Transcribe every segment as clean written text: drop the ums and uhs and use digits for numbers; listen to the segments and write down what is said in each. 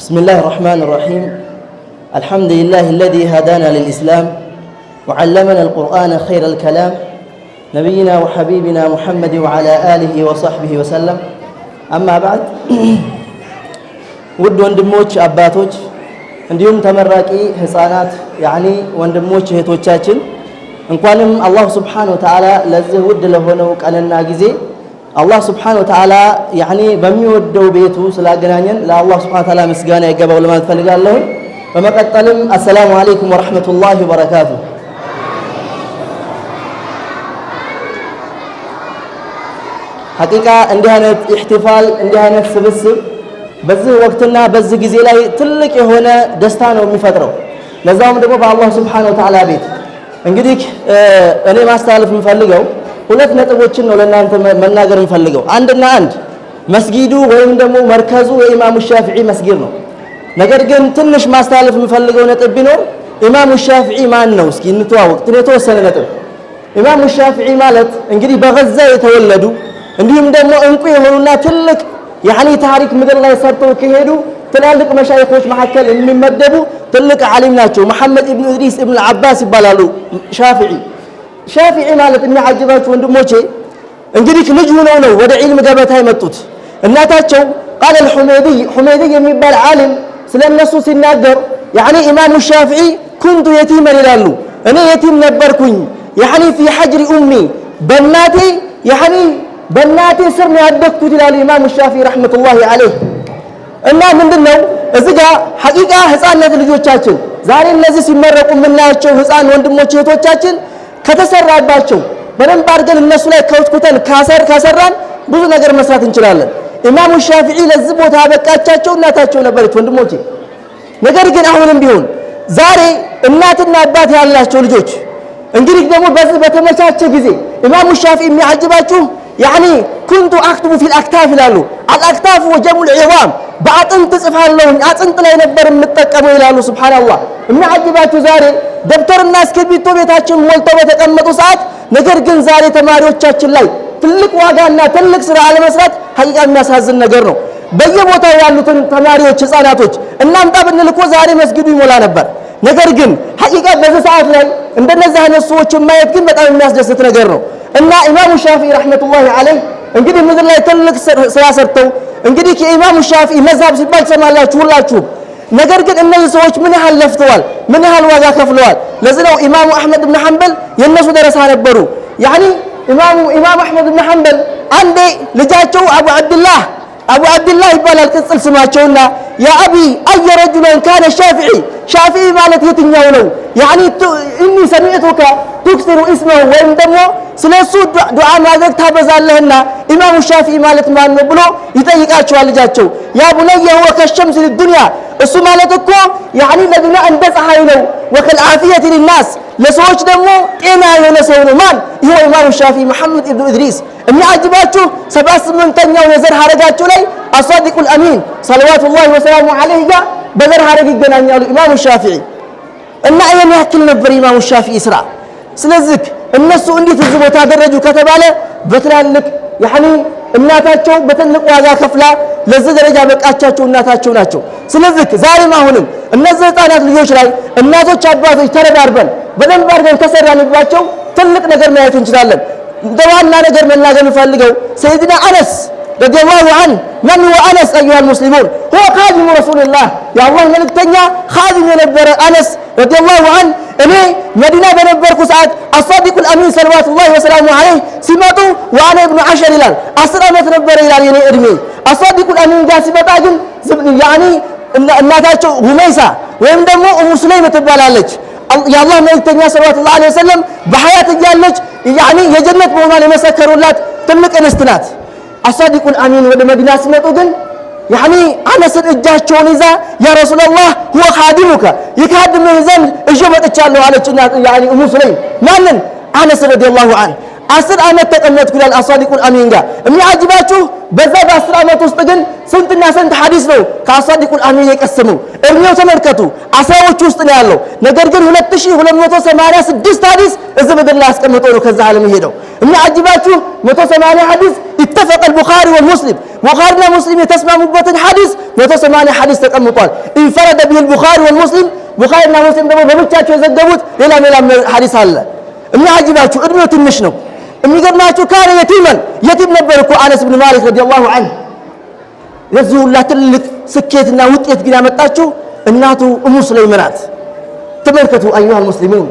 بسم الله الرحمن الرحيم. الحمد لله الذي هدانا للإسلام وعلمنا القرآن خير الكلام، نبينا وحبيبنا محمد وعلى آله وصحبه وسلم. أما بعد، ውድ ወንድሞች፣ አባቶች፣ እንዲሁም ተመራቂ ህፃናት፣ يعني ወንድሞች እህቶቻችን፣ እንኳንም አላሁ ስብሓነሁ ወተዓላ ለዚህ ውድ ለሆነው ቀንና ጊዜ አላህ ስብሓነሁ ወተዓላ يعني በሚወደው ቤቱ ስላገናኘን ለአላህ ስብሓነሁ ወተዓላ ምስጋና ይገባው ለማለት ፈልጋለሁ። በመቀጠልም አሰላሙ አለይኩም ወረሕመቱላሂ ወበረካቱ። ሐቂቃ እንዲህ አይነት ኢሕቲፋል፣ እንዲህ አይነት ስብስብ በዚህ ወቅትና በዚህ ጊዜ ላይ ትልቅ የሆነ ደስታ ነው የሚፈጥረው። ለዛውም ደግሞ በአላህ ስብሓነሁ ወተዓላ ቤት። እንግዲህ እኔ ማስተላለፍ የምፈልገው ሁለት ነጥቦችን ነው ለእናንተ መናገር የምፈልገው። አንድና አንድ መስጊዱ ወይም ደግሞ መርከዙ የኢማሙ ሻፊዒ መስጊድ ነው። ነገር ግን ትንሽ ማስተላለፍ የምፈልገው ነጥብ ቢኖር ኢማሙ ሻፊዒ ማን ነው? እስኪ እንተዋወቅ የተወሰነ ነጥብ። ኢማሙ ሻፊዒ ማለት እንግዲህ በገዛ የተወለዱ፣ እንዲሁም ደግሞ እንቁ የሆኑና ትልቅ يعني ታሪክ ምድር ላይ ሰርተው ከሄዱ ትላልቅ መሻይኾች መካከል የሚመደቡ ትልቅ ዓሊም ናቸው። መሐመድ ኢብኑ ኢድሪስ ኢብኑ አባስ ይባላሉ። ሻፊዒ ማለት የሚያዓጅባችሁ ወንድሞቼ፣ እንግዲህ ልጅ ሆነው ነው ወደ ዒልም ገበታ የመጡት። እናታቸው قال الحميدي፣ ሑመይዲ የሚባል ዓሊም ስለ እነሱ ሲናገር يعني ኢማሙ ሻፊዒ كنت يتيما ይላሉ። እኔ የቲም ነበርኩኝ፣ يعني في حجر أمي፣ በእናቴ يعني በእናቴ ስር ነው ያደግኩት ይላሉ ኢማሙ ሻፊዒ ረሕመቱላሂ ዐለይህ። እና ምንድን ነው እዚህ ጋር ሐቂቃ ህፃነት ልጆቻችን ዛሬ እነዚህ ሲመረቁ የምናያቸው ህፃን ወንድሞች እህቶቻችን ከተሰራባቸው፣ በደንብ አድርገን እነሱ ላይ ከውትኩተን ካሰራን ብዙ ነገር መስራት እንችላለን። ኢማሙ ሻፊዒ ለዚህ ቦታ ያበቃቻቸው እናታቸው ነበረች ወንድሞቼ። ነገር ግን አሁንም ቢሆን ዛሬ እናትና አባት ያላቸው ልጆች እንግዲህ ደግሞ በዚህ በተመቻቸ ጊዜ ኢማሙ ሻፊዒ የሚያጅባችሁ يعني كنت أكتب في الأكتاف ይላሉ። الأكتاف وجمع العظام፣ በአጥንት ጽፋለሁኝ፣ አጥንት ላይ ነበር የምጠቀመው ይላሉ። ሱብሓነላህ። የሚያጅባችሁ ዛሬ ደብተርና እስክሪብቶ ቤታችን ሞልተው በተቀመጡ ሰዓት፣ ነገር ግን ዛሬ ተማሪዎቻችን ላይ ትልቅ ዋጋና ትልቅ ስራ አለመስራት ሐቂቃ የሚያሳዝን ነገር ነው። በየቦታው ያሉትን ተማሪዎች ህፃናቶች እናምጣ ብንል እኮ ዛሬ መስጊዱ ይሞላ ነበር። ነገር ግን ሐቂቃ በዚህ ሰዓት ላይ እንደነዚህ አይነት ሰዎችን ማየት ግን በጣም የሚያስደስት ነገር ነው። እና ኢማሙ ሻፊዒ ረሕመቱላሂ ዐለይህ እንግዲህ ምድር ላይ ትልቅ ስራ ሰርተው፣ እንግዲህ የኢማሙ ሻፊዒ መዝሀብ ሲባል ትሰማላችሁ ሁላችሁም። ነገር ግን እነዚህ ሰዎች ምን ያህል ለፍተዋል፣ ምን ያህል ዋጋ ከፍለዋል። ለዚህ ነው ኢማሙ አሕመድ ብን ሐንበል የእነሱ ደረሳ ነበሩ። يعني ኢማሙ አሕመድ ብን ሐንበል አንዴ ልጃቸው አቡ ዓብድላህ፣ አቡ ዓብድላህ ይባላል ቅጽል ስማቸውና፣ يا أبي، أي رجل كان الشافعي؟ ሻፊዒ ማለት የትኛው ነው? يعني إني سمعتك تكثر اسمه፣ ወይም ደግሞ ስለ እሱ ዱዓ ማድረግ ታበዛለህና ኢማሙ ሻፊዒ ማለት ማን ነው ብሎ ይጠይቃቸዋል ልጃቸው። يا بني، هو كالشمس للدنيا፣ እሱ ማለት እኮ يعني ለዱንያ እንደ ፀሐይ ነው። وكالعافية للناس፣ ለሰዎች ደግሞ ጤና የሆነ ሰው ነው። ማን ይኸው? ኢማሙ ሻፊዒ መሐመድ ኢብኑ ኢድሪስ። የሚያጅባችሁ 78ኛው የዘር ሐረጋቸው ላይ አሳዲቁል አሚን ሰለዋቱላሂ ወሰላሙ ዐለይሂ ጋር በዘር ሐረግ ይገናኛሉ ኢማሙ ሻፊዒ። እና ይሄን ያክል ነበር ኢማሙ ሻፊዒ ስራ። ስለዚህ እነሱ እንዴት እዚህ ቦታ ደረጁ ከተባለ በትላልቅ يعني እናታቸው በትልቅ ዋጋ ከፍላ ለዚህ ደረጃ በቃቻቸው እናታቸው ናቸው። ስለዚህ ዛሬም አሁንም እነዚህ ህፃናት ልጆች ላይ እናቶች፣ አባቶች ተረባርበን በደንብ አድርገን ከሰራንባቸው ትልቅ ነገር ማየት እንችላለን። እንደ ዋና ነገር መናገር የምፈልገው ሰይድና አነስ ረዲየላሁ ዐንሁ። من هو أنس أيها المسلمون؟ هو خادم رسول الله፣ የአላህ መልእክተኛ ኻዲም የነበረ አነስ ረዲየላሁ ዐንሁ። እኔ መዲና በነበርኩ ሰዓት አሳዲቁል አሚን ሰለዋቱላሂ ወሰላሙ ዐለይህ ሲመጡ وأنا ابن 10 ይላል፣ 10 ዓመት ነበረ ይላል የኔ እድሜ። አሳዲቁል አሚን ጋር ሲመጣ ግን يعني እናታቸው ሁመይሳ ወይም ደግሞ ኡሙ ሱለይም ትባላለች። የአላህ መልእክተኛ ሰለዋቱላሂ ዐለይሂ ወሰለም በሐያት እያለች يعني የጀነት መሆኗን የመሰከሩላት ትልቅ እንስት ናት። አሳዲቁል አሚን ወደ መዲና ሲመጡ ግን يعني አነስን እጃቸውን ይዛ يا رسول الله، هو خادمك፣ ይካድምህ ዘንድ እዤ መጥቻለሁ አለች። يعني ኡሙ ሱለይም ማንን? አነስ ረዲየላሁ ዐንሁ። 10 ዓመት ተቀመጥኩ ይላል አሷዲቁል አሚን ጋር። የሚያጅባችሁ በዛ በ10 ዓመት ውስጥ ግን ስንትና ስንት ሐዲስ ነው ከአሷዲቁል አሚን የቀሰመው። እድሜው ተመልከቱ፣ አስራዎቹ ውስጥ ነው ያለው። ነገር ግን 2286 ሐዲስ እዚህ ምድር ላይ አስቀምጦ ነው ከዛ ዓለም የሄደው። የሚያጅባችሁ 180 ሐዲስ اتفق البخاري ومسلم፣ ቡኻሪና ሙስሊም የተስማሙበትን ሐዲስ 180 ሐዲስ ተቀምጧል። انفرد به البخاري ومسلم፣ ቡኻሪና ሙስሊም ደግሞ በብቻቸው የዘገቡት ሌላም ሌላም ሐዲስ አለ። የሚያጅባችሁ እድሜው ትንሽ ነው። የሚገርማችሁ كان يتيما፣ የቲም ነበር እኮ አነስ ብን ማሊክ رضي الله عنه። ለዚህ ሁላ ትልቅ ስኬትና ውጤት ግን ያመጣችው እናቱ እሙ ሱለይም ናት። ተመልከቱ أيها المسلمون።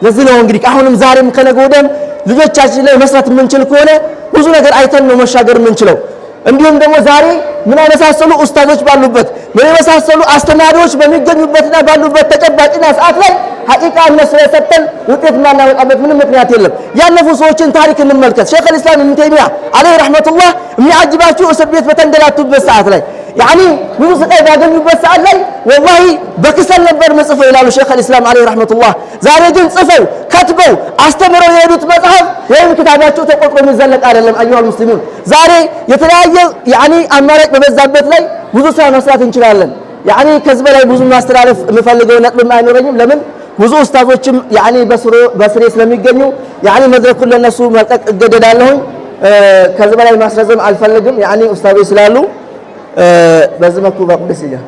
ለዚህ ነው እንግዲህ አሁንም ዛሬም ከነገ ወዲያም ልጆቻችን ላይ መስራት የምንችል ከሆነ ብዙ ነገር አይተን ነው መሻገር የምንችለው። እንዲሁም ደግሞ ዛሬ ምን የመሳሰሉ ኡስታዞች ባሉበት፣ ምን የመሳሰሉ አስተማሪዎች በሚገኙበትና ባሉበት ተጨባጭና ሰዓት ላይ ሐቂቃ እነሱ ላይ ሰጥተን ውጤት የማናመጣበት ምንም ምክንያት የለም። ያለፉ ሰዎችን ታሪክ እንመልከት። ሼኽ አልኢስላም ኢብኑ ተይሚያ عليه رحمة الله የሚያጅባችሁ እስር ቤት በተንገላቱበት ሰዓት ላይ፣ يعني ብዙ ስቃይ ባገኙበት ሰዓት ላይ ወላሂ በክሰል ነበር ምጽፈው ይላሉ ሼኽ አልኢስላም عليه رحمة الله። ዛሬ ግን ጽፈው ከትበው አስተምረው የሄዱት መጽሐፍ ወይም ክታባቸው ተቆጥሮ የሚዘለቅ አይደለም። أيها المسلمون፣ ዛሬ የተለያየ يعني አማራጭ በበዛበት ላይ ብዙ ስራ መስራት እንችላለን። يعني ከዚህ በላይ ብዙ ማስተላለፍ የምፈልገው ነጥብም አይኖረኝም። ለምን ብዙ ኡስታዞችም يعني በስሬ ስለሚገኙ يعني መድረኩን ለነሱ መልቀቅ እገደዳለሁኝ። ከዚህ በላይ ማስረዘም አልፈልግም። يعني ኡስታዞች ስላሉ በዚህ መልኩ ባቁ ደስ ይላል።